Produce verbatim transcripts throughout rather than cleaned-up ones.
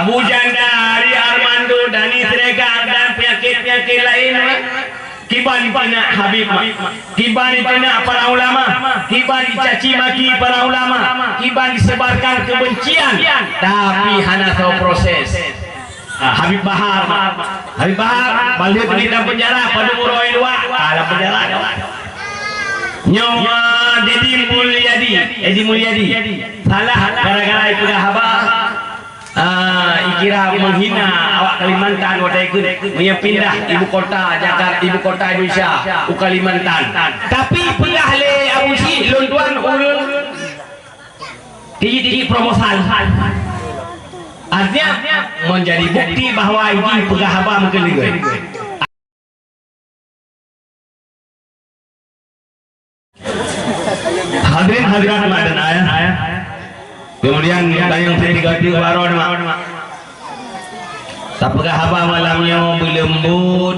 Abu Janda, Ari Armando, Dani Siregar, dan penyakit-penyakit lain, mak. Kiban dipeunak Habib, mak. Kiban dipeunak para ulama. Kiban dicaci maki para ulama. Kiban disebarkan kebencian. Tapi hana soe proses. Ah, Habib Bahar, mak. Habib Bahar, balik pergi dalam penjara, padum uroe luwa, ah, dalam penjara. Nyoe, ah, Dedi Mulyadi, Edi Mulyadi. Salah gara-gara ipeugah haba. Ah, ikira menghina awak Kalimantan watée ikheun meunyoe pindah ibu kota Jakarta, ibu kota Indonesia u Kalimantan. Tapi peugah lé Abu Syik, lôn tuan ureuëng tiji-tiji proposal. Artinya menjadi bukti bahwa ini peugah haba meukeuleueh. Hadirin hadirat mak dan ayah. Kemudian tayang tiga tiga baron, mak. Tapeugah haba malam nyoe beuleumbot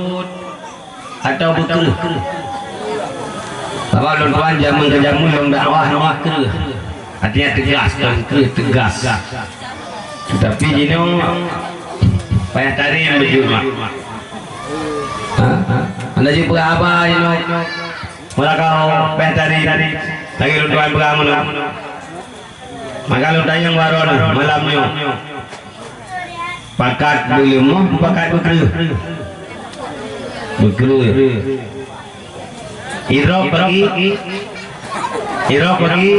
atau beukreueh. Sabab lôn tuan jameun keu jameun lôn dakwah nyoe kreueh. Artinya tegas, kreueh tegas. Tapi jinoe payah tarém beujeuet, mak. Ha? Anda jeuet peugah haba jinoe. Meulakau payah tarém. Lagée lôn tuan peugah meunoe. Maka lôn tanyong baron malam nyoe. Pakat beuleumoh, pakat beukreueh. Beukreueh. Idrop bagi. Idrop bagi.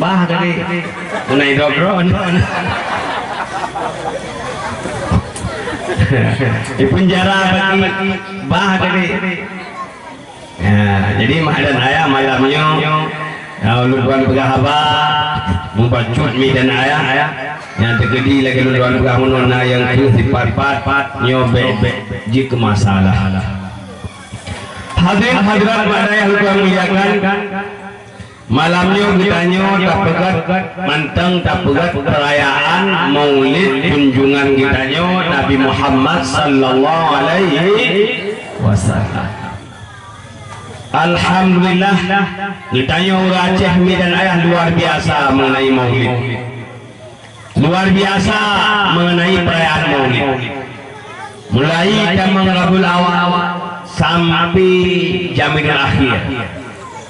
Bah tadi. Puna idrop droe. Di penjara bagi. Bah tadi. Ya, jadi mak dan ayah malam nyoe, ya, ulôn tuan peugah haba, mubacut mi dan ayah, nyang teukeudi lagée ulôn tuan peugah meunoe na nyang kreueh sipat-pat, nyoe bék-bék jeuet keu masalah. Hadirin hadirat mak dan ayah ulôn tuan muliakan, malam nyoe geutanyoe tapeugét mantong tapeugét peurayaan Maulid junjungan geutanyoe Nabi Muhammad sallallahu alaihi wasallam. Alhamdulillah, geutanyoe ureuëng Aceh mi dan ayah luar biasa mengenai Maulid. Luar biasa mengenai perayaan Maulid. Mulai tamong Rabiul Awal sampai Jamadil Akhir.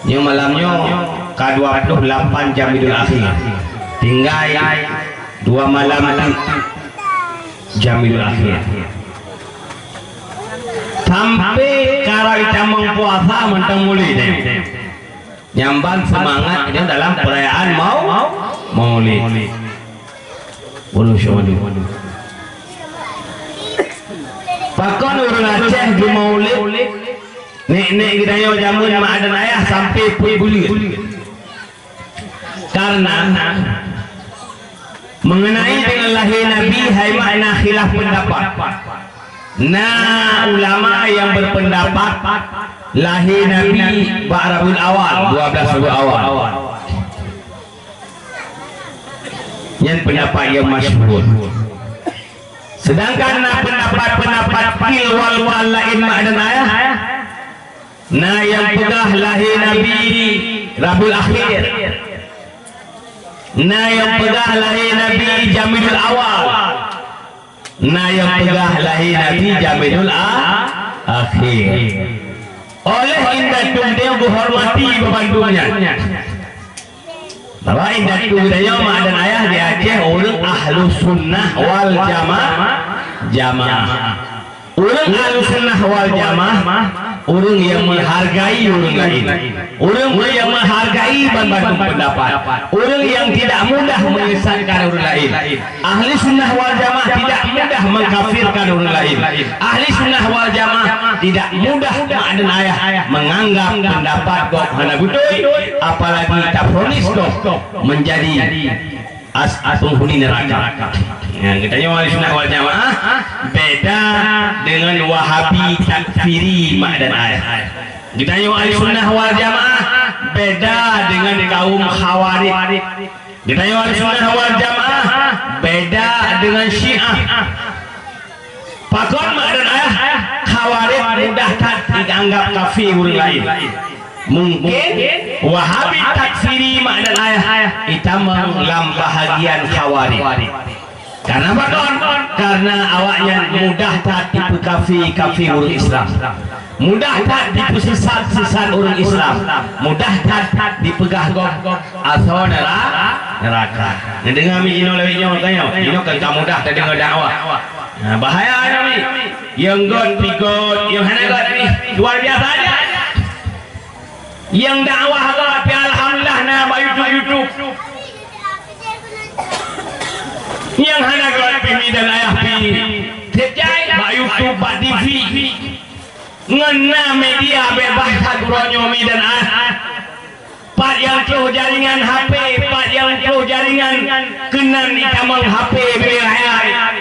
Nyoe malam nyoe ka dua puluh lapan Jamadil Akhir. Tinggai dua malam Jamadil Akhir. Sampai karang tamong puasa mantong mulai deh. Nyang ban seumangat nyoe dalam peurayaan mau-, Maulid. Ulôn syukur. Pakon ureuëng Aceh geumaulid, nek-nek geutanyoe jameun mak dan ayah sampai peuet buleuen. Karena mengenai dengan lahé Nabi, hai mak na khilaf pendapat. Na ulama nyang berpendapat lahé Nabi bak Rabiul Awal, dua belas Rabiul Awal. Nyan pendapat nyang masyhur. Sedangkan na pendapat-pendapat qil wal qal laén mak dan ayah. Na nyang peugah lahé Nabi Rabiul Akhir. Na nyang peugah lahé Nabi Jamadil Awal. Na nyang peugah lahé Nabi Jamadil A-, Akhir. Oleh indatu geuhormati bandum nyan. Bahwa indatu geutanyoe mak dan ayah di Aceh ureuëng ahlu sunnah wal jamaah, jamaah. Ureuëng ahlu sunnah wal jamaah, ureuëng nyang menghargai ureuëng laén. Ureuëng nyang menghargai ban-, bandum pendapat. Ureuëng nyang tidak mudah menyesatkan ureuëng laén. Ahli sunnah wal jamaah tidak mudah mengkafirkan ureuëng laén. Ahli sunnah wal jamaah tidak mudah mak dan ayah menganggap pendapat gob hana beutôi, apalagi tafonis gob menjadi as-, as penghuni neraka. Ya, geutanyoe ahli sunnah wal jamaah beda dengan wahabi takfiri mak dan ayah. Geutanyoe ahli sunnah wal jamaah beda dengan kaum khawarij. Geutanyoe ahli sunnah wal jamaah beda dengan Syiah. Pakon mak dan ayah, khawarij mudah that dianggap kafé ureuëng laén. Mungkin wahabi takfiri mak dan ayah itamong lam bahagian khawarij. Karena pakon? Karena awaknyan mudah that dipeukafi-kafi ureuëng Islam. Mudah that dipeusisat-sisat ureuëng Islam. Mudah that dipeugah gob asoe neura-, neuraka. Neudeungoe mi jinoe lawét nyoe tanyoe. Jinoe kan ka mudah tadeungoe dakwah. Nah, bahaya nyoe mi. Nyang göt pigöt, nyang hana göt pih luar biasa aja. Nyang dakwah göt pih alhamdulillah na bak YouTube-YouTube. Nyang hana göt pih mi dan ayah pih, setiap bak YouTube, bak T V. Ngon na media bebas that uroe nyoe mi dan ayah. Pat nyang troh jaringan H P, pat nyang troh jaringan keunan itamong H P bibir ayah.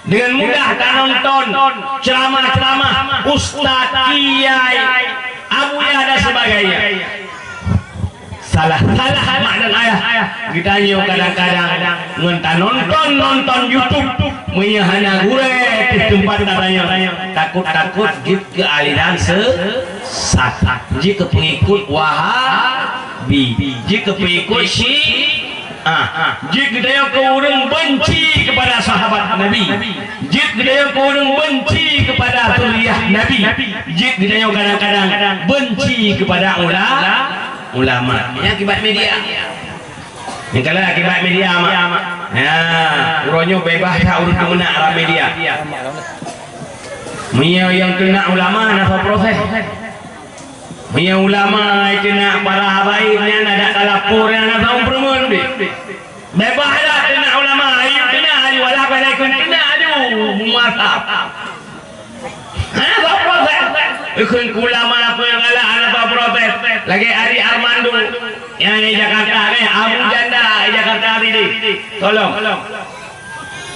Dengan mudah tanonton ceramah-ceramah ustaz, kiai, abuya dan sebagainya. Salah-salah mak dan ayah geutanyoe kadang-kadang ngon tanonton-nonton YouTube, meunyoe hana gurée pih teumpat tanyoe, takot-takot jeuet keu aliran sesat, jeuet keu peungikut Wahabi, jeuet keu peungikut Syi-, Ah, jeuet geutanyoe keu ureuëng benci kepada sahabat Nabi. Jeuet geutanyoe keu ureuëng benci kepada zuriat Nabi. Jeuet geutanyoe kadang-kadang benci kepada ula-, ulama. Nyan akibat media. Nyan akibat media, mak. Ya, uroe nyoe bebas that ureuëng keumeuna arah media. Meunyoe nyang keuneuk ulama na proses. Meunyoe ulama keuneuk para habaib nyan adak talapor nyan na sapeue peureumeun deh. Bebas dak keuneuk ulama, ayu keuneuk ayu, alah balai keuneuk ayu, muasab. Hana sapeue proses. Ikheun ulama peue nyang galak hana sapeue proses. Lagée Ari Armando nyang di Jakarta neh, Abu Janda di Jakarta tadi. Tolong.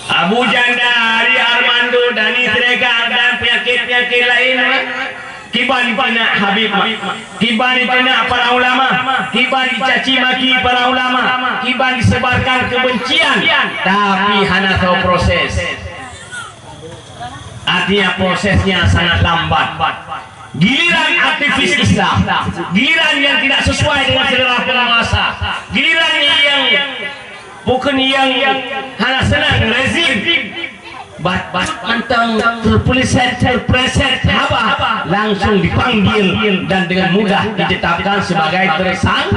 Abu Janda, Ari Armando, Dani Siregar, dan penyakit-penyakit lain, mak. Kiban keuneuk Habib, mak. Kiban keuneuk para ulama, kiban dicaci maki para ulama, kiban disebarkan kebencian, tapi hana tahu proses. Artinya prosesnya sangat lambat. Giliran aktivis Islam, giliran yang tidak sesuai dengan selera penguasa, giliran yang bukan yang hana senang rezim, bat-bat mantong terpeleset, terpeleset haba, langsung dipanggil dan dengan mudah ditetapkan sebagai tersang-,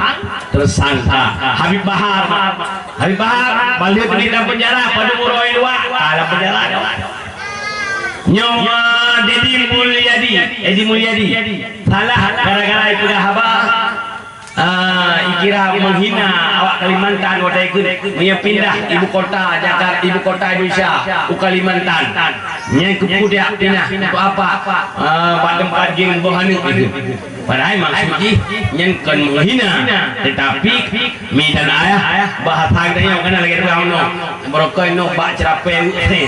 tersangka. Habib Bahar, Habib Bahar, balik di dalam penjara, pada uroe dua, dalam penjara. Nyoe Dedi Mulyadi, Edi Mulyadi. Salah gara-gara ipeugah haba, ah, ikira menghina awak Kalimantan watée ikheun meunyoe pindah ibu kota Jakarta, ibu kota Indonesia u Kalimantan. Nyan keupeue dia pindah, untuk apa? Ah, bak teumpat jih boh aneuk ikheun. Padahai maksud jih nyan kon menghina, tetapi mi dan ayah bahasa geutanyoe kana lagée ureuëng nyoe. Barokon nyoe bak ceurapée usen.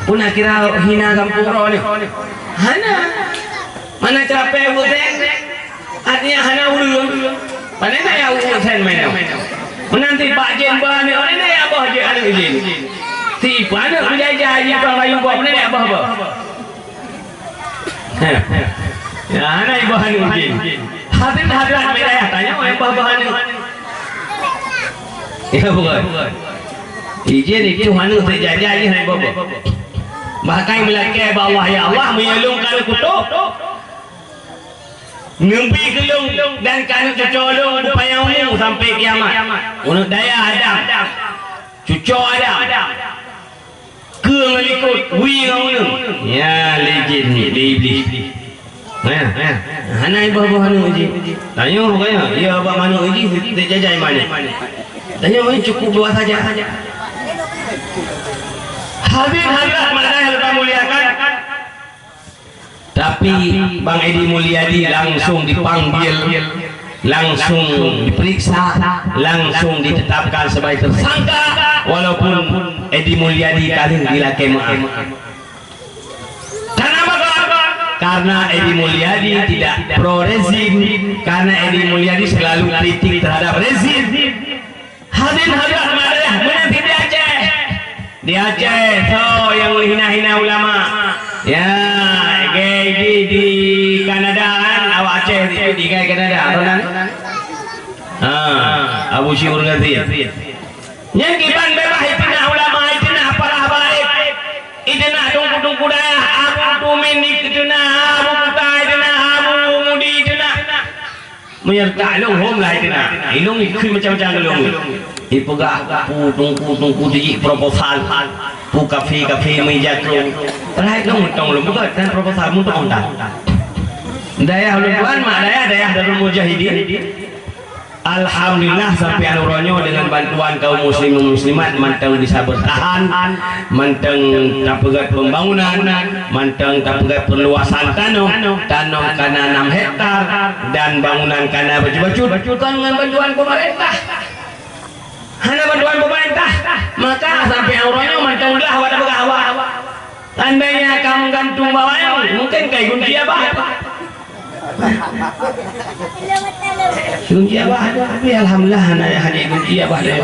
Peue na kira hina gampông droe nyoe? Hana. Mana ceurapée usen? Artinya hana ureuëng. Pane na ya usen meunan. Meunan ti bak jén ba ni, pane na ya boh jén aneuk jén. Ti pane aneuk beujajah jih tukang rayu boh, pane na ya boh-boh. Ya, hana iboh aneuk jén. Hadirin hadirat meunyoe tanyoe nyang boh-boh aneuk. Ya, bukan. Ijin itu aneuk teujajah jih hana iboh-boh. Bahkan meulakée bak Allah, "Ya Allah, meunyoe lôn ka neukutôb, neubi keu lôn dan keu aneuk cucoe lôn beupanyang umu sampai kiamat." Uneuk dayah Adam, cucoe Adam. Keu ngon likot, wie ngon uneun. Ya, lé jén, lé iblih. Nah, nah. Hana iboh-boh aneuk jih. Tanyoe ka nyoe, ya bak aneuk jih, teujajah iman. Tanyoe cukup dua saja. Hadirin hadirat meunan yang Allah muliakan. Tapi Bang Edi Mulyadi langsung dipanggil, langsung diperiksa, langsung ditetapkan sebagai tersangka, walaupun Edi Mulyadi ka lheueh dilakée meu'ah. Karena apa? Karena Edi Mulyadi tidak pro rezim, karena Edi Mulyadi selalu kritik terhadap rezim. Hadirin hadirat meunan, meunan di Aceh. Di Aceh, soe nyang hina-hina ulama. Ya, gay di, di Kanada kan, awak Aceh di, di gay Kanada, apa nan? Ha, Abu Syiur Ghazir. Nyang kiban bebas itu nak ulama itu Meunyo tak lôn hom lah itu na. Ilôn ikheun macam-macam keu lôn. Ipeugah pu teungku-teungku tiji proposal. Pu kafe-kafe meja keu. Padahai lôn mantong lôn peugah dan proposal mantong tan. Dayah ulôn tuan mak dayah, dayah Darul Mujahidin. Alhamdulillah sampai uroe nyoe dengan bantuan kaum muslimin muslimat mantong bisa bertahan, mantong tapeugét pembangunan, mantong tapeugét perluasan tanoh, tanoh kana enam hektar dan bangunan kana bacut-bacut. Bukan dengan bantuan pemerintah. Hana bantuan pemerintah, maka sampai uroe nyoe mantong glah awak tapeugah awak. Andainya kamu gantung bawang, mungkin kai gunci abah. Gunci abah ada, tapi alhamdulillah hana hana gunci abah ada.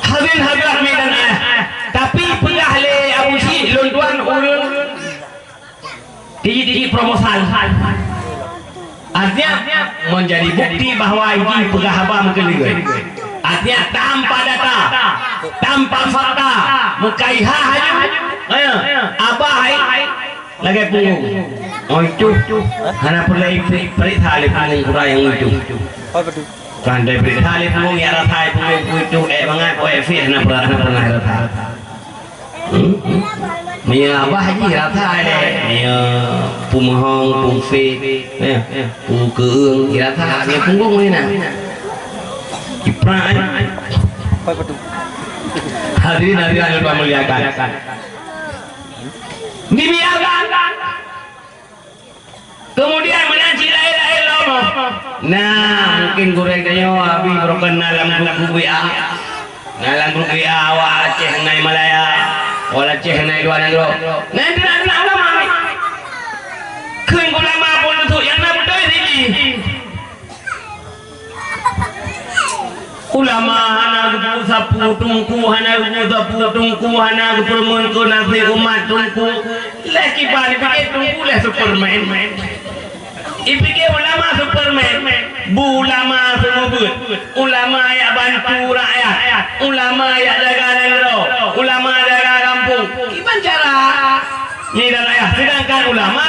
Hadirin hadirat meunan ayah. Tapi peugah lé Abu Syik lôn tuan ureuëng tiji-tiji proposal. Artinya menjadi bukti bahwa ini peugah haba meukeuleueh. Artinya tanpa data, tanpa fakta, meukai ha haju. Eh, abah hai lagée punggong. Oh itu hana peureulée periksa lé punggong kurang nyang itu. Kan dari periksa lé punggong ya rasa punggong itu eh bangat oh eh fit hana pernah hana pernah rasa. Hmm? Meunyoe abah jih rasa lé, meunyoe pumeuhong, pumfit, eh, pukeueng, jih rasa, meunyoe punggong lé na. Ciprat, eh. Hadirin hadirat yang dimuliakan. Dibiarkan. Kemudian meunan cit laén-laén lom. Nah, mungkin gurée tanyoe habéh baroekon na lam grup-grup W A. Na lam grup W A awak Aceh ngai Malaya, awak Aceh ngai luwa nanggroe. Nah, itu nak, nak ulama. Kheun ulama pun untuk nyang na beutôi siji. Ulama hana geupeusapeue teungku, hana geupeusapeue teungku, hana geupeurumeun keu naseb umat teungku. Leh kiban pike teungku leh Superman. Ipike ulama Superman. Bu ulama seumeubeuet, ulama yak bantu rakyat, ulama yak jaga nanggroe, ulama jaga gampông. Kiban cara? Nyan dan ayah, sedangkan ulama,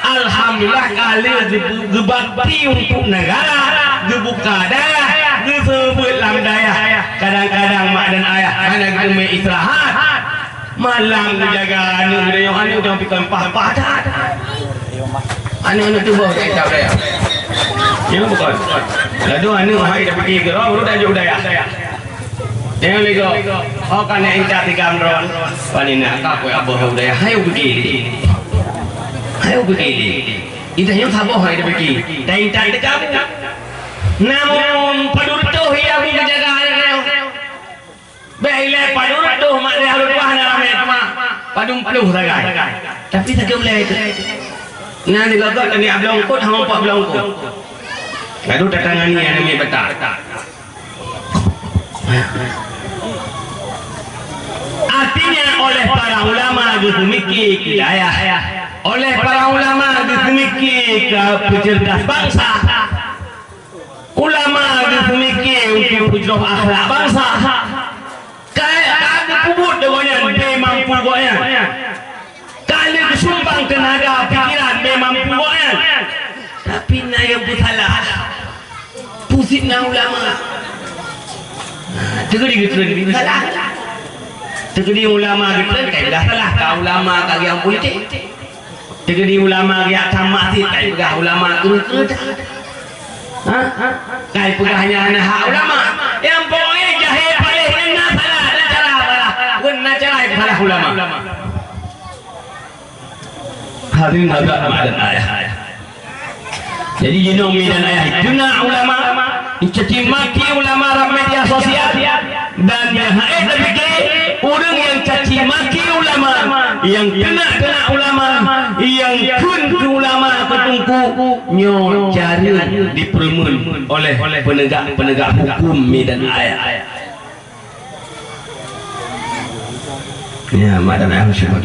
alhamdulillah, ka lheueh geu-, geubakti untuk negara, geubuka dayah, geuseumeubeuet lam dayah. Kadang-kadang mak dan ayah hana geuteumé istirahat. Malam geujaga aneuk geutanyoe, aneuk jangan pikon pah-pah that. Aneuk-aneuk tuboh jak icab dayah. Ya, bukan. Lalu aneuk hai dah pergi ke roh, baru dah jauh dayah. Tengok lego. Oh, kan yang intat tiga meron. Paling nak kau kau apa kau daya? Hai ubi kili. Hai ubi kili. Itu yang saboh hai ubi kili. Dah intat tiga. Namun padum tuh ia aku menjaga anak. Beh ilai padum tuh mak dia lalu tuah nak ramai rumah. Padum peluh sagai. Tapi tak boleh itu. Nah, di logok tadi ablong kot, hang empat ablong kot. Lalu datang ani yang ambil betak. Artinya oleh para ulama geuseumiké keu dayah, oleh para ulama geuseumiké keu peuceurdas bansa, ulama geuseumiké untuk peujroh akhlak bansa. Ka, ka geupeubuet deungon nyan, beu mampu gobnyan. Ka lheueh geusumbang teunaga pikiran beu mampu gobnyan. Tapi na nyang peusalah. Pusing na ulama. Teukeudi geutreun salah. Teukeudi ulama geutreun kai dah salah ka ulama ka geuyang politik. Teukeudi ulama geuyang tamat sit kai peugah ulama keu-keu. Ha? Kai peugah nyan hana hak ulama. Nyang pokoknya jahé paléh nyan na salah, na cara salah. Wen na cara salah ulama. Hadirin hadirat mak dan ayah. Jadi jinoe mi dan ayah keuneuk ulama caci maki ulama lam media sosial dan nyang hai tapike ureuëng nyang caci maki ulama, nyang keuneuk-keuneuk ulama, nyang kheun keu ulama keu teungku nyoe cara dipeureumeun oleh peunegak-peunegak huköm mi dan ayah. Ya, mak dan ayah syukur.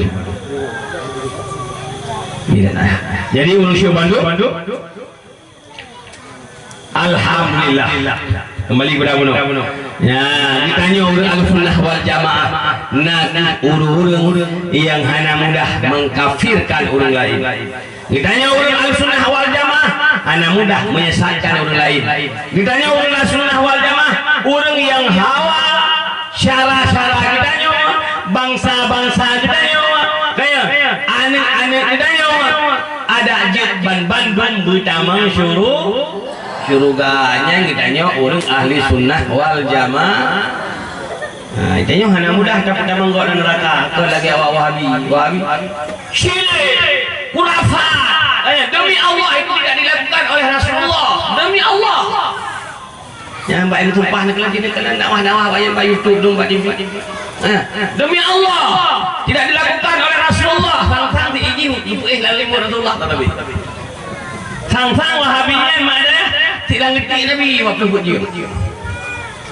Ni dan ayah. Jadi ureuëng syukur bantu. Alhamdulillah. Kembali kepada bunoe. Ya, geutanyoe ureuëng Ahlussunnah wal Jamaah na ureuëng-ureuëng nyang hana mudah mengkafirkan ureuëng lain. Geutanyoe ureuëng Ahlussunnah wal Jamaah hana mudah menyesatkan ureuëng laén. Geutanyoe ureuëng Ahlussunnah wal Jamaah, ureuëng nyang hawa syara-syara geutanyoe, bansa-bansa geutanyoe, kaya aneuk-aneuk geutanyoe, adak jeuet ban bandum beutamong syuru-, syuruga. Nyan geutanyoe ureuëng Ahlussunnah wal Jamaah. Nah, geutanyoe hana mudah tapeutamong gob lam neuraka, kon lagée awak Wahabi. Wahabi, syirik, khurafat. Eh, demi Allah, itu tidak dilakukan oleh Rasulullah. Demi Allah. Nyang bak sumpah neukalon, neukalon dakwah-dakwah bak nyang bak YouTube dong bak T V. Eh, demi Allah, tidak dilakukan oleh Rasulullah. Sang-sang diijih, dipuéh lam lingkup Rasulullah, kata Nabi. Sang-sang Wahabi nyan makna tidak ngerti Nabi waktu buet jih.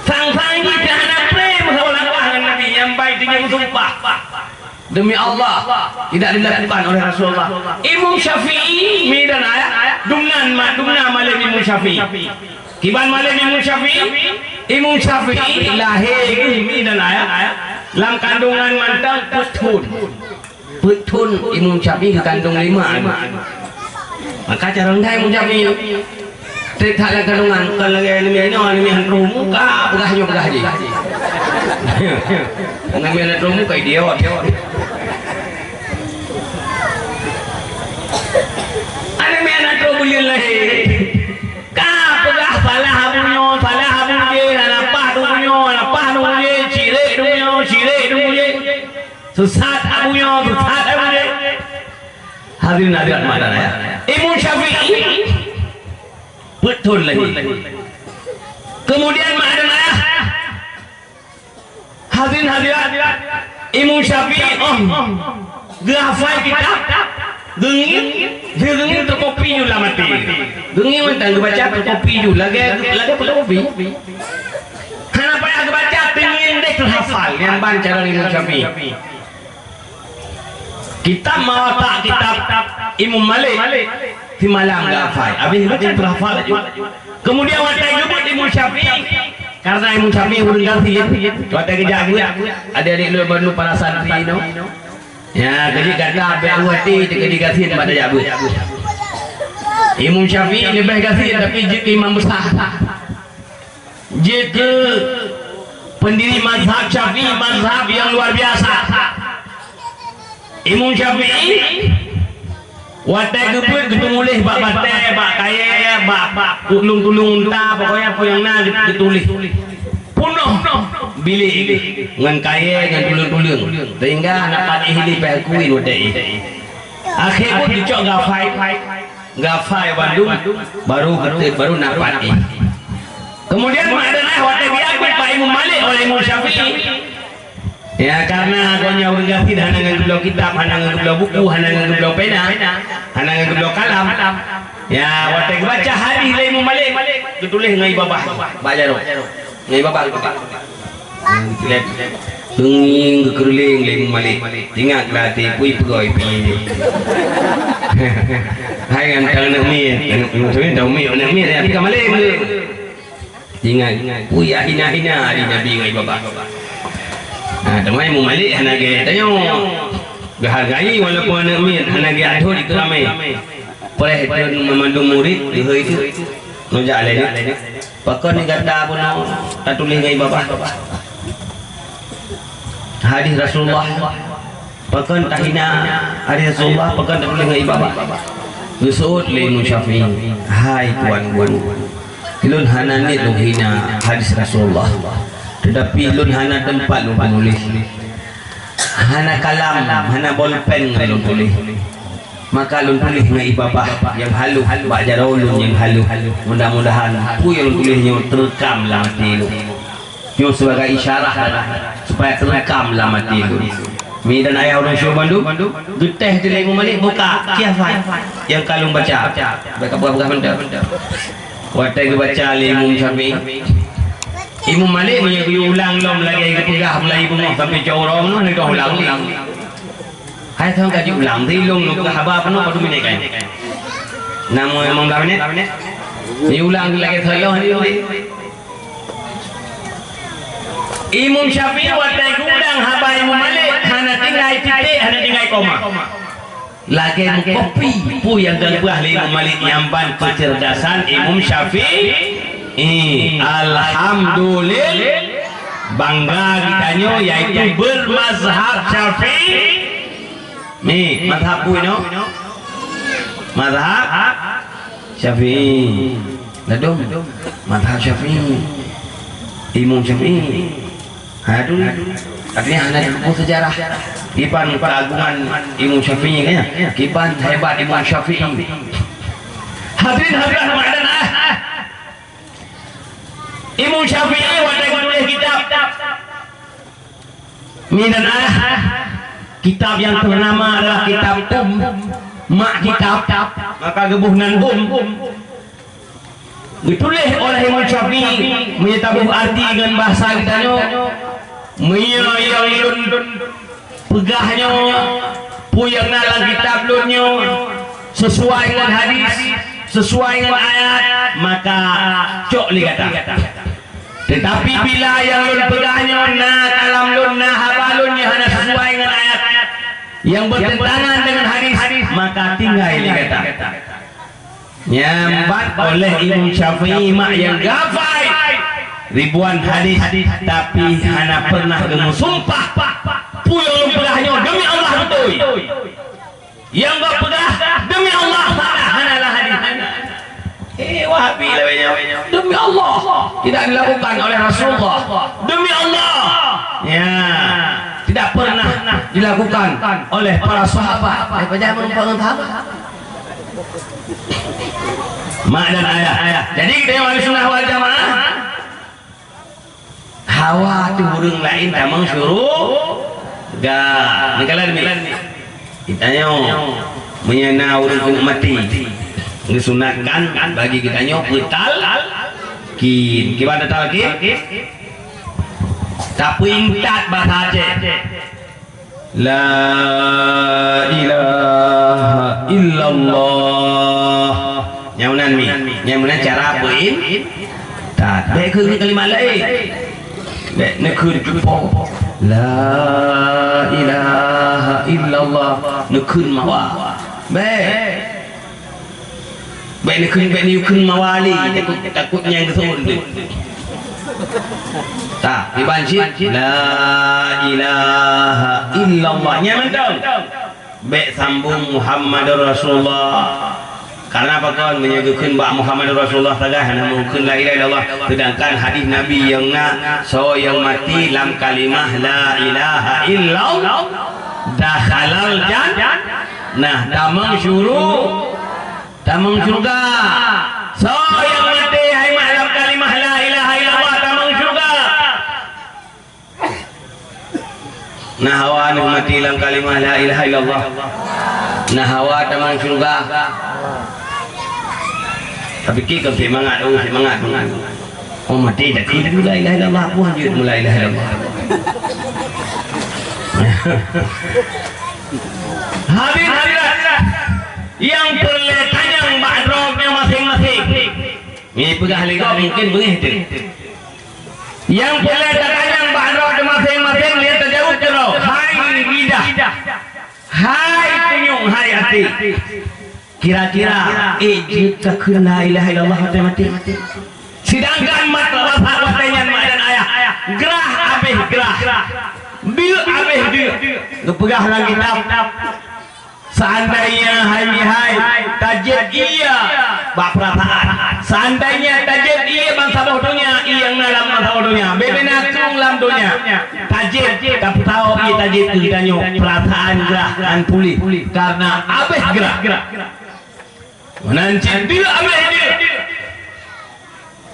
Sang-sang jih dah hana pré meusaboh dakwah ngon Nabi nyang bai teungoh meusumpah. Demi Allah, tidak dilakukan oleh Rasulullah. Imam Syafi'i, mi dan ayah, dumnan ma-, dumna malem Imam Syafi'i. Kiban malem Imam Syafi'i, Imam Syafi'i lahé geuh mi dan ayah lam kandungan mantong peuet thon. Peuet thon Imam Syafi'i geukandong lima aneuk. Maka cara rendai Imam Syafi'i. Trép that lam kandungan, kon lagée aneuk miet nyoe, aneuk miet han troh muka, peugah nyoe peugah jih. Aneuk miet han troh muka, idiot. Aneuk miet han troh buleuen lahé. Ka peugah salah abu nyoe, salah abu jih, hana paih abu nyoe, hana paih abu jih, syirik abu nyoe, syirik abu jih. Sesat abu nyoe, sesat abu jih. Hadirin hadirat meunan ya. Imam Syafi'i peuet thon lahé. Kemudian meunan ya. Hadirin hadirat, Imam Syafi'i, oh, geuhafai kitab, geungieng, geungieng teukopi ju lam até. Geungieng mantong geubaca teukopi ju, lagée, lagée fotokopi. Hana payah geubaca, teungieng deh teuhafal, nyan ban cara Imam Syafi'i. Kitab Muwatta, kitab Imam Malik, simalam geuhafai. Habis baca teuhafal laju. Kemudian watée geubeuet Imam Syafi'i, karena Imam Syafi'i ureuëng gasien, watée geujak beuet, adik-adik lôn bandum para santri nyoe. Ya, keujeuet gata bék hati teukeudi gasien bak tajak beuet. Imam Syafi'i leubeh gasien, tapi jeuet keu imam besar. Jeuet keu pendiri mazhab Syafi'i, mazhab nyang luar biasa. Imam Syafi'i watée geubeuet geuteumuléh bak batée, bak kayée, bak, bak tuleueng-tuleueng unta, pokoknya peue nyang na geutuléh. Punoh bilék ngon kayée ngon tuleueng-tuleueng, sehingga hana pat éh lé pih akui watée éh. Akhé buet geucok geuhafai, geuhafai bandum, baru geuteut, baru na pat éh. Kemudian meunan watée geujak beuet bak Imam Malik oleh Imam Syafi'i. Ya, karena gobnyan ureuëng gasien hana ngon geubloe kitab, hana ngon geubloe buku, hana ngon geubloe pena, hana ngon geubloe kalam. Ya, watée geubaca hadis lé Imam Malik, geutuléh ngon ié babah bak jaroe. Ngon ié babah geutuléh. Ngon geutuléh. Geungieng geukeureuléng lé Imam Malik. Ingat lah até pui peugoi pih. Hai ngon tang aneuk miet, aneuk miet, aneuk miet, tapi ka malém. Ingat, peue nyang hina-hina di Nabi ngon ié babah. Ha, teuma Imam Malik hana gét tanyoe. Geuhargai walaupun aneuk miet, hana gét athot ikeu ramé. Preh keu mandum murit, geuhôi teuk. Nujak lé nyoe. Pakon gata bunoe tatuléh ngon ié babah hadis Rasulullah? Pakon tahina hadis Rasulullah, pakon tatuléh ngon ié babah? Geuseuôt lé Imam Syafi'i, "Hai Tuan Guru, lôn hana niet lôn hina hadis Rasulullah, teutapi lôn hana teumpat lôn tuléh. Hana kalam, hana bolpen ngon lôn tuléh. Maka lôn tuléh ngon ié babah nyang halôh, bak jaroe lôn nyang halôh. Mudah-mudahan peue nyang lôn tuléh nyoe teureukam lam até lôn." Nyoe sibagai isyarah supaya teureukam lam até lôn. Mi dan ayah ureuëng syeuruga bandum, geutéh di lé Imam Malik buka, kiah fai nyang ka lôn baca. Baca peugah-peugah mantong. Watée geubaca lé Imam Syafi'i, Imam Malik meunyoe geuyue ulang lom lagée geupeugah mulai beungoh sampai cok uroe meunoe, neudoh ulang lé. Hai thon ka jiulang, di lôn nyoe haba peunoh padum minét kan? Nam limong belas minét? Diulang lagée thon lôn ni. Imam Syafi'i watée geuulang haba Imam Malik hana tinggai titék, hana tinggai koma. Lagèe meukopi, peue nyang geupeugah lé Imam Malik nyang ban keucerdasan Imam Syafi'i. Alhamdulillah, bangga geutanyoe yaitu bermazhab Syafi'i. Ni, mazhab peue nyoe? Mazhab Syafi'i. Ladôm, mazhab Syafi'i. Imam Syafi'i. Ha, tu. Artinya hana dilupakan sejarah. Kiban keagungan Imam Syafi'i, kan, ya? Kiban hebat Imam Syafi'i. Hadirin hadirat, meuadan ah. Imam Syafi'i watèe geutuléh kitab. Meuadan ah, kitab nyang ternama adalah kitab Umm, mak kitab, maka geuboh nan Umm. Geutuléh oleh Imam Syafi'i, meunyoe taboh arti ngon bahasa geutanyoe, meunyoe nyang lôn peugah nyoe, peue nyang na lam kitab lôn nyoe, sesuai ngon hadis, sesuai ngon ayat, maka cok lé gata. Teutapi bila nyang lôn peugah nyoe na kalam lôn, na haba lôn nyang hana sesuai ngon ayat, nyang bertentangan dengan hadis, maka tinggai lé gata. Nyang ban oleh Imam Syafi'i mak nyang geuhafai ribuan hadis, tapi hana pernah geumeusumpah, "Peue nyang lôn peugah nyoe demi Allah beutôi." Nyang geupeugah, "Demi Allah, hana, hana lah hadis." Eh, Wahabi lah banyak. "Demi Allah, tidak dilakukan oleh Rasulullah." "Demi Allah." Ya, tidak pernah dilakukan oleh para sahabat. Eh, pajan meureumpok ngon sahabat. Mak dan ayah. Jadi, kita yang ahli sunnah wal jamaah, hawa teuh ureueng laén tamong syuruga. Neukalon mi. Geutanyoe, meunyoe na ureueng keuneuk maté, geusunatkan bagi geutanyoe peutalkin. Kiban tatalkin? Tapeuintat bahasa Aceh. La ilaha illallah. Nyang meunan mi. Nyang meunan cara peuintat. Bèk kheun kalimat laén. Bèk neukheun cupo. La ilaha illallah. Neukheun mawa. Bèk. Bèk neukheun, bèk neukheun mawali, takot, takot nyang geuseuôn tu. Ta, kiban cit, la ilaha illallah. Nyan mantong. Bèk sambung Muhammadur Rasulullah. Karena apa kon, meunyoe geukheun bak Muhammadur Rasulullah sagai, hana mungken la ilaha illallah. Sedangkan hadis Nabi nyang na, soe nyang maté lam kalimah la ilaha illallah, dakhalal jan-, nah, tamong syuru-, Tamong syeuruga. Soe nyang maté hai mak lam kalimah la ilaha illallah tamong syeuruga. Na hawa aneuk maté lam kalimah la ilaha illallah. Na hawa tamong syeuruga. Tapi ki kon semangat, oh semangat. Oh maté dah keu la ilaha illallah, apa lanjut mula ilaha illallah. Hadirin hadirat. Nyang peureulèe tanyong bak droe nyoe maséng-maséng. Nyoe peugah lé gob mungken beungéh teuh. Nyang peureulèe tatanyong bak droe teuh maséng-maséng, lé tajaweueb keudroe, "Hai lidah, hai punyueng, hai até. Kira-kira, eh, jeuet kakheun la ilaha illallah watèe maté?" Sedangkan mat-, masa watèe nyan mak dan ayah, grah abéh grah, deuk abéh deuk. Geupeugah lam kitab, Seandainya hai, hai, tajeuet ié bak peurasaan, seandainya tajeuet ié bansaboh donya, ié nyang na lam bansaboh donya, bubena krueng lam donya, tajeuet, tapeutawök ié tajeuet keu geutanyoe, peurasaan grah han puléh, kareuna abéh grah. Meunan cit deuk abéh deuk.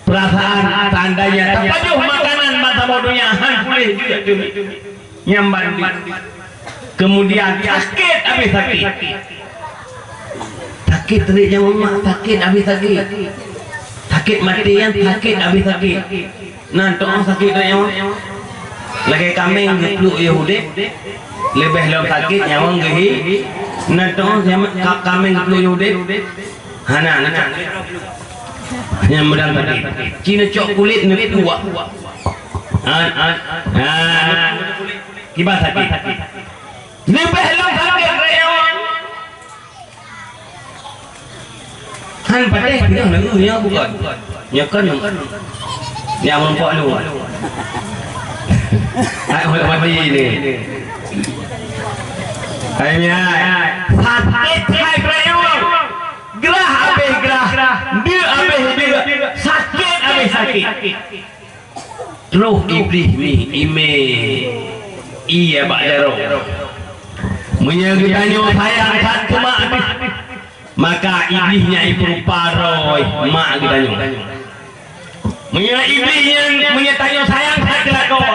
Peurasaan, seandainya tapajoh makanan bansaboh donya han puléh jeuet teuma. Nyan bandum. Kemudian sakét abéh sakét. Sakét teuk nyawöng mak, sakét abéh sakét. Sakét maté nyan sakét abéh sakét. Nan toh sakét teuk nyawöng. Lagèe kaméng geupluek yôh udép, leubeh lom sakét nyawöng geuhi. Nan toh nyama-, ka-, kaméng geupluek yôh udép. Hana, hana. Nyang meudang sakét. Ci neucok kulét neupluek. Ha, ha, ha. Kiban sakét. Leubeh lom sakét rayong. Kan patéh teuh lagu nyoe bukon. Nyoe kon nyang meurumpok lu. Hai, hai, hai, ni. Hai, hai. Sakét hai pelayu. Gerah habéh gerah. Deuk habéh deuk. Sakét habéh sakét. Troh Iblih ni imé ie bak jaroe. Meunyoe geutanyoe sayang that keu mak, maka Iblih nyan ipeurupa roh mak geutanyoe. Meunyoe Iblih nyan, meunyoe tanyoe sayang that keu lakoe,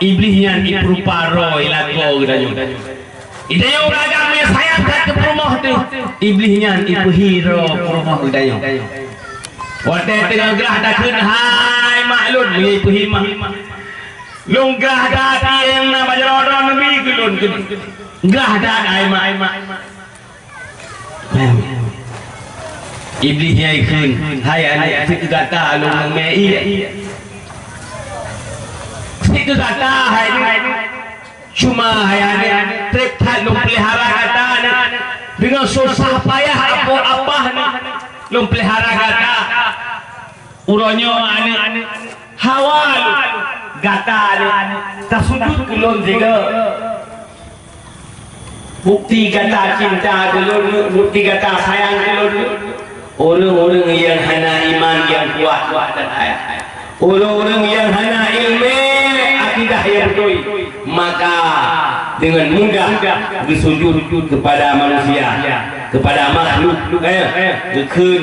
Iblih nyan ipeurupa roh lakoe geutanyoe. Geutanyoe ureueng agam nyang sayang that keu peurumoh teuh, Iblih nyan ipeuhi roh peurumoh geutanyoe. Watèe teungoh grah takheun, "Hai mak lôn," meunyoe ipeuhi mak, "Lôn grah that nyang na bak jaroe droeneuh bi keu lôn keunoe. Grah that, hai mak." Iblih nyan ikheun, "Hai aneuk, sit keu gata lôn meumè ie. Sit keu gata, hai aneuk. Cuma hai aneuk, trép that lôn peulihara gata aneuk. Deungon susah payah apoh apah aneuk, lôn peulihara gata. Uroe nyoe aneuk, hawa lôn, gata aneuk, tasujut keu lôn sigoe. Bukti gata cinta keu lôn, bukti gata sayang keu lôn." Ureueng-ureueng nyang hana iman nyang kuat, kuat dan ayah. Ureueng-ureueng nyang hana ileumèe akidah nyang beutôi, maka deungon mudah geusujut keupada manusia, keupada makhluk, eh, geukheun,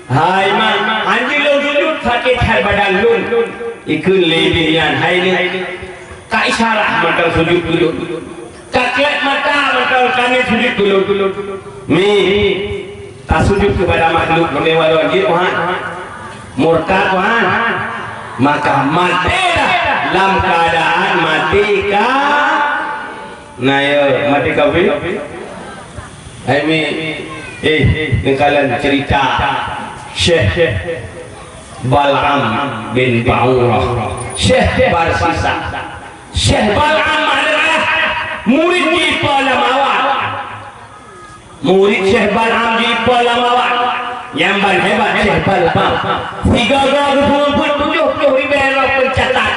"Hai mak, hanjeuet lôn sujut, sakét that badan lôn." Ikheun lé iblih nyan, "Hai neuk, ka isyarat mantong sujut keu lôn. Ka klep mata mantong keuneuk sujut keu lôn. Mi, tasujut keupada makhluk, meunyoe waron jih, Tuhan. Murtad, Tuhan." Maka maté dah lam keuadaan maté ka na ya, maté kafé. Hai mi, eh, neukalon cerita Syekh Bal'am bin Ba'urah. Syekh Barsisa. Syekh Bal'am adalah murid di Palawan. Murid Syekh Bal'am di Palawan. Nyang ban hebat Syekh Bal'am. Sigaga geupeurumput tujoh ploh ribèe droe peucatat.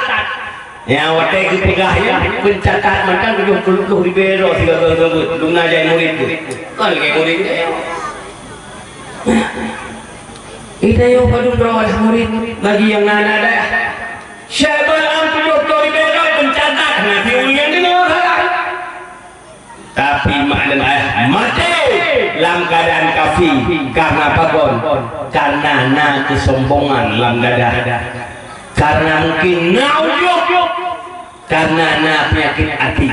Nyang watèe geupeugah nyan, peucatat mantong tujoh ploh ribèe droe sigaga geupeurumput. Dum na jai murid tu. Kon lagèe murid tu. Geutanyoe padum droe murid bagi nyang na aneuk dayah. Syekh Bal'am tujoh ploh ribèe droe peucatat, na pi ureueng nyang deungoe salah. Tapi mak dan ayah maté lam keuadaan kafé. Karena apa kon? Karena na keusombongan lam dada. Karena mungkin na ujub. Karena na peunyakét até.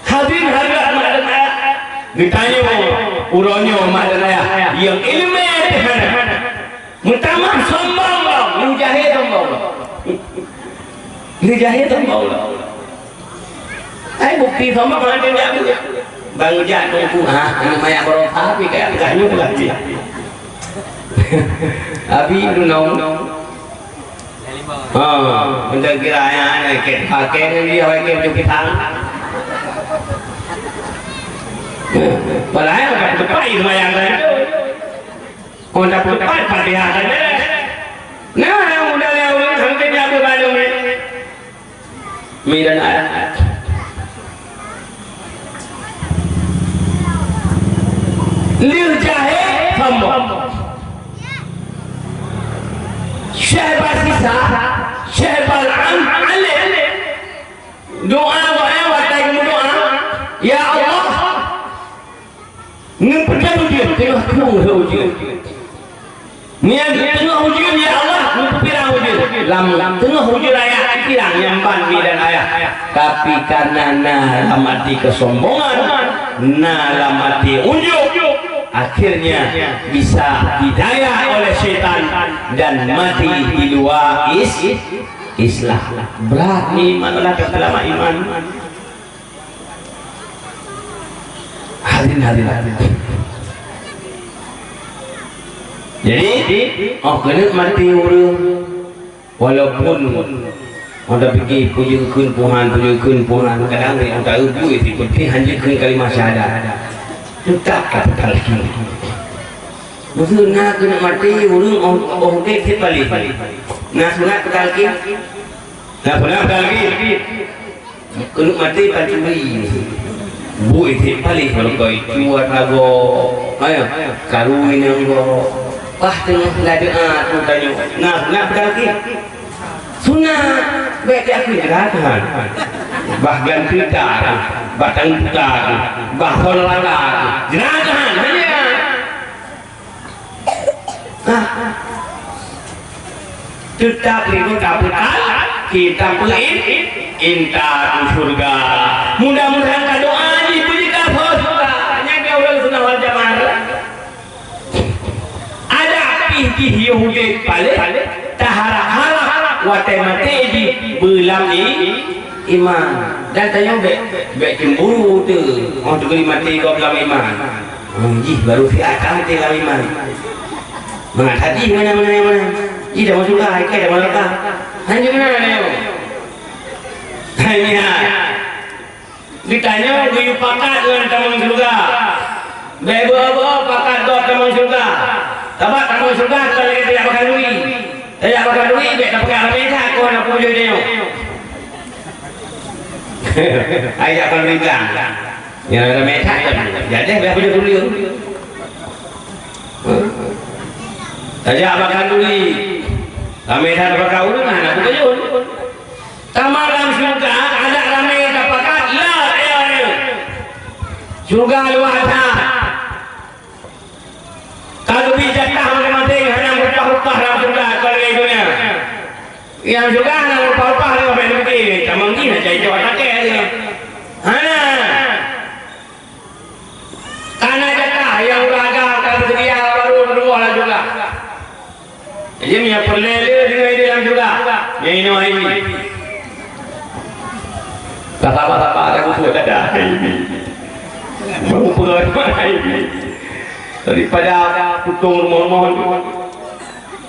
Hadirin hadirat mak dan ayah, geutanyoe uroe nyoe mak dan ayah nyang ileumèe teuh hana. Meutamah sombong lom, lheuh jahé sombong lom. Lheuh jahé sombong lom. Hai bukti sombong hana jak bu. Bang jak teungku, ha, aneuk manyak baroe tapi kaya ganyong lagi. Abi dunong. Ha, meunan kira nyan, kèk pakèk ngon dia, pakèk baju pisang. Padahai ka teupat seumayang tadi tu. Oh, dah teupat Fatihah tadi. Nah, nyang muda nyang ureueng sangkét nyan beubandong ni. Mi dan ayah. Lheuh jahé sombong. Syekh Barsisa, Syekh Bal'am, alim. Doa gobnyan watèe geumeudoa, "Ya Allah, neupeugöt ujeuen, teungoh krueng ujeuen. Nyan teungoh ujeuen, ya Allah, neupeupirang ujeuen." Lam teungoh ujeuen raya, pirang nyang ban mi dan ayah. Tapi karena na lam até keusombongan, na lam até ujub, akhirnya bisa didaya oleh syaitan dan mati di luar is-, Islam. Berat ni iman, Allah tak selamat iman. Hadirin hadirat. Jadi, oh keuneuk maté ureueng, walaupun orang pikir peujeuet kheun Tuhan, peujeuet kheun Tuhan, kadang di antara bui di putih hanya kheun kalimah syahadat. Tetap kata talqin. Maksud na keuneuk maté ureueng óh, óh udeb cit paléh. Na sunat peutalkin? Na sunat peutalkin? Keuneuk maté pancuri. Bui cit paléh, kalau kau itu lagoe. Ayo, karu inong goe. Wah, teungoh ladeuh tu tanyoe. Na sunat peutalkin? Sunat. Bèk diakui jeurah Tuhan. Bah ganteuta, bah tangkuta, bah honrata. Jeurah Tuhan. Hanya. Nah, teutap lé geutanyoe tapeutal, kita peuin, inta u syeuruga. Mudah-mudahan ka doa jih beujeuet ka syeuruga. Nyan keuh ureueng sunnah wal jamaah. Adak pih jih Yahudi paléh, taharap-harap watèe maté jih beulam i-, iman. Dan tanyoe bèk, bèk cemburu teuh, oh, teuguri maté gob lam iman. Oh, jih baru siat ka maté lam iman. Mangat hati mana-mana, mana. Jih dah masuk ka, ikai dah masuk ka. Hanya mana-mana. Hanya. Geutanyoe geuyue pakat ngon tamong syeuruga. Bèk beu-beu pakat gob tamong syeuruga. Sabab tamong syeuruga kon lagèe tajak pakanduri. Tajak pakanduri bèk tapeugah ramè that kon na peue tanyoe. Hai jak pakanduri blang. Nyang ramè that kon. Jadi bèk peujeuet ureueng. Tajak pakanduri. Ramè that pakanduri ureueng hana peue tanyoe. Teuma lam syeuruga adak ramè tapakat, la, ya, ya. Syeuruga luwah that. Ka geubri jatah maséng-maséng, hana meurupah-rupah lam syeuruga, kon lagèe donya. Lam syeuruga hana meurupah-rupah, hana bèk neupike, tamong jih na cai cok takèe. Hana. Ka na jatah nyang ureueng agam ka geuseudia barô teurimong lam syeuruga. Jadi, meunyoe peureulèe le deungon idéh lam syeuruga, nyan inoe hai mi. Ka saba-saba, ka kupeue dada hai mi. Baru peugah hai mi. Daripada putong rumoh-rumoh tu.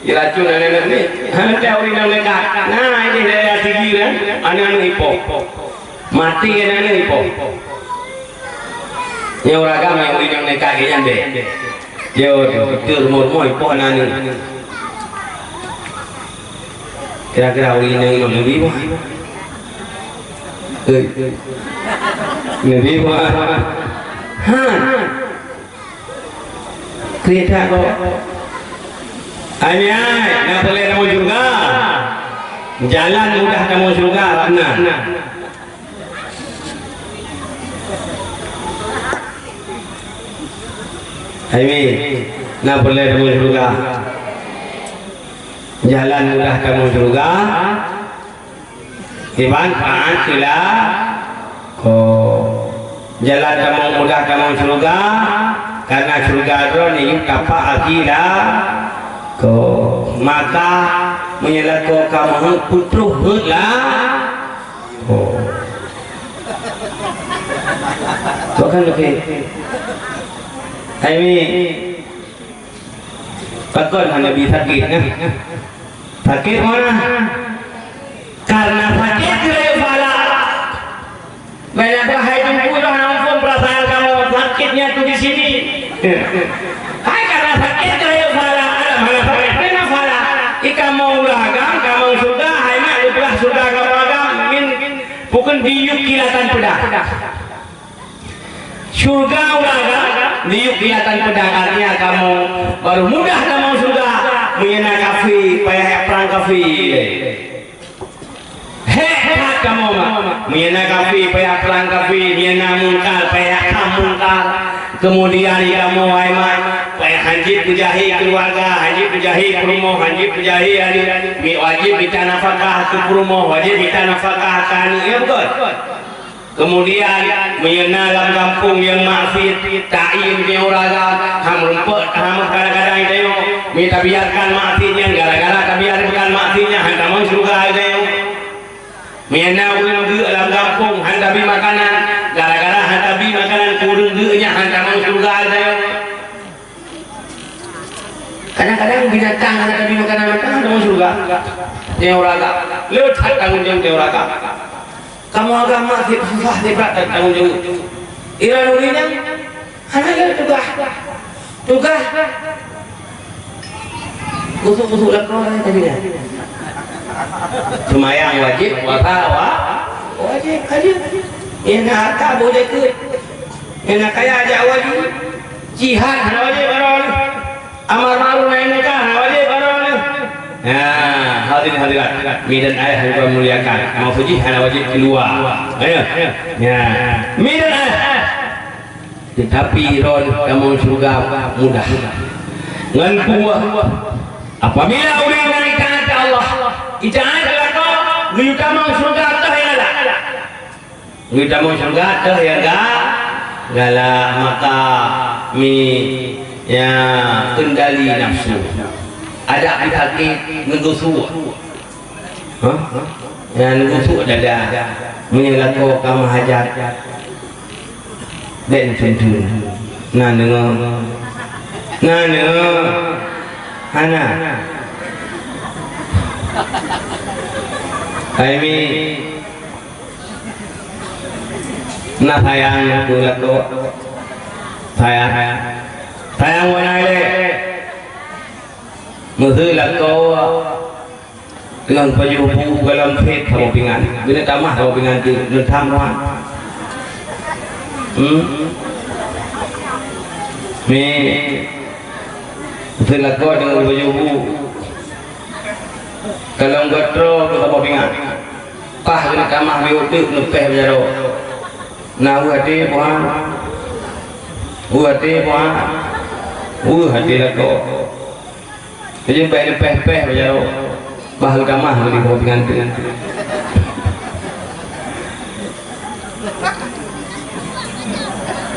Diracun aneuk-aneuk ni. Hana teuh ureueng inong nekat. Nah, idéh daerah Sigli kan, aneuk-aneuk ipoh. Maté aneuk-aneuk ipoh. Nyoe ureueng agam nyang ureueng inong nekat gét nyan bèk. Yo, beutôi rumoh-rumoh ipoh aneuk-aneuk. Kira-kira ureueng inong, inong neubi boh. Hei. Neubi boh. Ha. Keu that kok. Anyai, na peureulèe tamong syeuruga. Jalan mudah tamong syeuruga, rab na. Hai mi, na peureulèe tamong syeuruga. Jalan mudah tamong syeuruga. Iban taat sila. Oh. Jalan tamong mudah tamong syeuruga, karena syeuruga droe niyueb tapak akhirat. Ko, maka meunyoe lakoe ka meuheuet, peutroh heuet lah. Ko. Ko kan, oke. Hai mi. Pakon hana bi sakét, nah. Sakét mana? Karena sakét keu rayeuk pahala. Banyak hai Teungku, dah nampak perasaan kamu, sakitnya tuh di sini. Hai, karena sakét keu rayeuk pahala, ada mana sakét, mana pahala. Ih, kamoe ureueng agam, kamoe syeuruga, hai mak, leupah syeuruga kamoe agam, min, bukon diyueb kilatan peudah. Syeuruga ureueng agam, diyueb kilatan peudah, artinya kamoe baru mudah tamong syeuruga, meunyoe na kafé, payah jak prang kafé. Hék that kamoe, mak. Meunyoe na kafé, payah prang kafé. Meunyoe na mungkar, payah jak tham mungkar. Keumudian kamoe, hai mak, payah hanjeuet peujahé keuluwarga, hanjeuet peujahé peurumoh, hanjeuet peujahé aneuk. Mi-, wajéb mita nafakah keu peurumoh, wajéb mita nafakah keu aneuk. Ya, beutôi? Keumudian, meunyoe na lam gampông nyang maksiet, taiem nyang ureueng agam, han meurumpok, han kadang-kadang tanyoe, mi tabiarkan maksiet nyan, gara-gara tabiarkan maksiet nyan, han tamong syeuruga tanyoe. Meunyoe na ureueng geuk lam gampông, han tabi makanan, gara-gara han tabi makanan keu ureueng geuk nyan, han tamong syeuruga tanyoe. Kadang-kadang binatang hana tabi makanan, han tamong syeuruga. Nyang ureueng agam. Le that tanggong jaweueb nyang ureueng agam. Kamoe agam maksiet susah, brat that tanggong jaweueb. Iran ureueng nyan hana le tugaih. Tugaih Busuk-busuk lakoe tadi kan. Seumayang wajéb, puasa wa-, wajéb, wajéb. Nyang na hareuta boh jakeuet. Nyang na kaya jak wajéb. Jihad hana wajéb baroe. Amar ma'ruf nahi munkar hana wajéb baroe. Nah, hadirin hadirat, mi dan ayah yang kami muliakan. Maksud jih hana wajéb keuluwa. Ayo. Ya. Mi dan ayah. Teutapi droe tamong syeuruga mudah. Ngon peue? Apabila ureueng nyang itaat keu Allah, itaat keu lakoe, geuyue tamong syeuruga teuh nyang galak. Geuyue tamong syeuruga teuh nyang ga-, galak, maka mi-, ya, kendali nafsu. Adak sakét, neudusu. Hah? Nyang neugusuk dada, meunyoe lakoe ka meuhajat, bèk neuteun-teun. Na deungoe? Na deungoe? Hana. Hai mi, na sayang keu lakoe. Sayang. Sayang wana ilèe. Meuheuh lakoe. Teungoh pajoh bu gohlom sét saboh pingan. Keuneuk tamah saboh pingan teuk, neutam Tuhan. Hmm? Mi, seulakoe teungoh pajoh bu. Gohlom geutroe keu saboh pingan. Paih keuneuk tamah biôh teuk, neupèh beujaroe. Na weueh até Tuhan. Weueh até Tuhan. Weueh até lakoe. Jadi, bèk leupèh-pèh beujaroe. Bah geutamah beuliboh pengantin.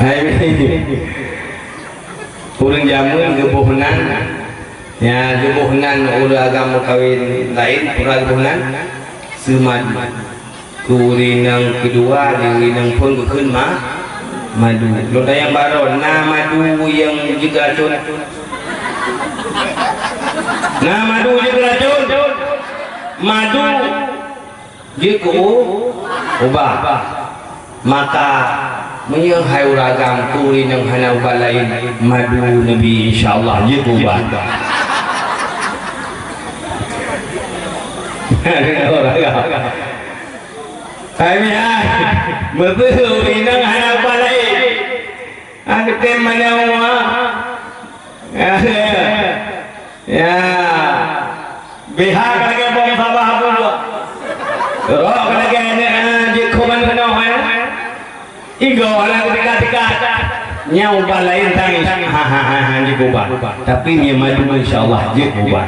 Hai, ureueng jameun geuboh nan, ya, geuboh nan ureueng agam meukawen laén, peue geuboh nan? Seumadu. Keu ureueng inong keudua, di ureueng inong phôn geukheun ma-, madu. Lôn tanyong baroe, na madu nyang jeuet keu racôn? Na madu jeuet keu racôn? Madu jeuet keu u-, ubat. Maka, meunyoe hai ureueng agam, keu ureueng inong hana ubat laén, madu neubi, insya Allah, jeuet keu ubat. Ureueng agam. Hai meuhai, meubeuh inong hana ubat laén. Ah, geutem manyang wa. Ya. B H ka lagèe bom sabah buah. Rok ka lagèe aneuk, ah, jeuet keu ban keunoe, eh. Igoe hana geutika-tika. Nyan ubat laén tangis. Ha, ha, ha, ha, jeuet ubat. Tapi nyan madu, insya Allah, jeuet ubat.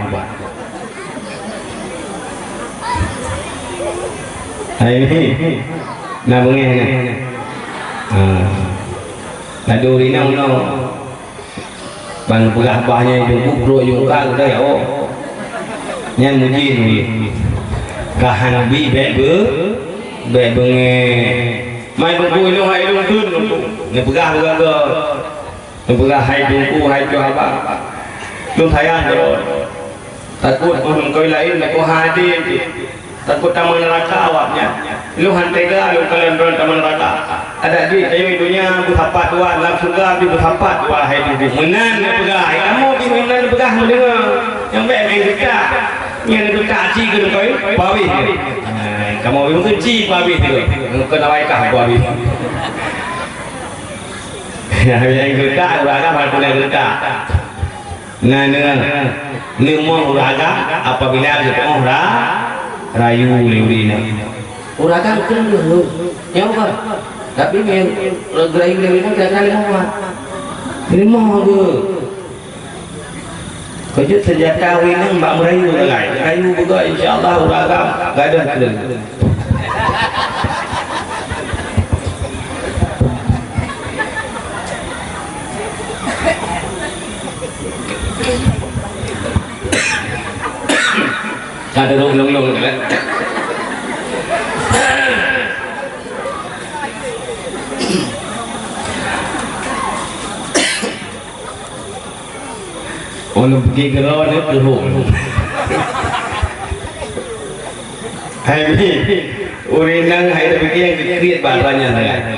Hai, na beungèh na. Ha. Ladôm rinong nyoe. Ban peugah bah nyan Teungku, brok yungka geuda ya, oh. Nyan muji nuri. Ka hana bi bèk beu-, bèk beungèh. Mai Teungku ilong hai ilong tun Teungku. Neupeugah beugah. Neupeugah hai Teungku, hai Teungku haba. Lôn sayang droe. Takot meuheunkôi laén lakoe hadé. Takot tamong neuraka awaknyan. Lôn han tega lôn kalon droe tamong neuraka. Adak jih tanyoe donya beusapat dua, lam syeuruga pih beusapat dua hai Teungku. Meunan neupeugah, hai kamoe pih meunan neupeugah meudeungoe. Nyang bèk meunan geutak. Nyan geutak ci keuneukôi pawéh. Hai, kamoe pih meukeue ci pawéh tu. Meukeue awai kah pawéh. Nyang geutak, ureueng agam hana geutak. Na, na, leumoh ureueng agam apabila geutu'oh ra-, rayu lé ureueng inong. Ureueng agam keuneuk leumoh, nyoe kon. Tapi meunyoe geurayu lé ureueng inong kira-kira leumoh mat. Leumoh geuh. Keujeuet seunjata ureueng inong bak meurayu sagai. Rayu beugöt, insya Allah ureueng agam gadôh keuneuk. Ka duduk lung-lung tu, kan? Oh, lôn pike keudroe ni keuhong. Hai mi, ureueng inong hai tapike nyang geukriet bak droeneuh nyan.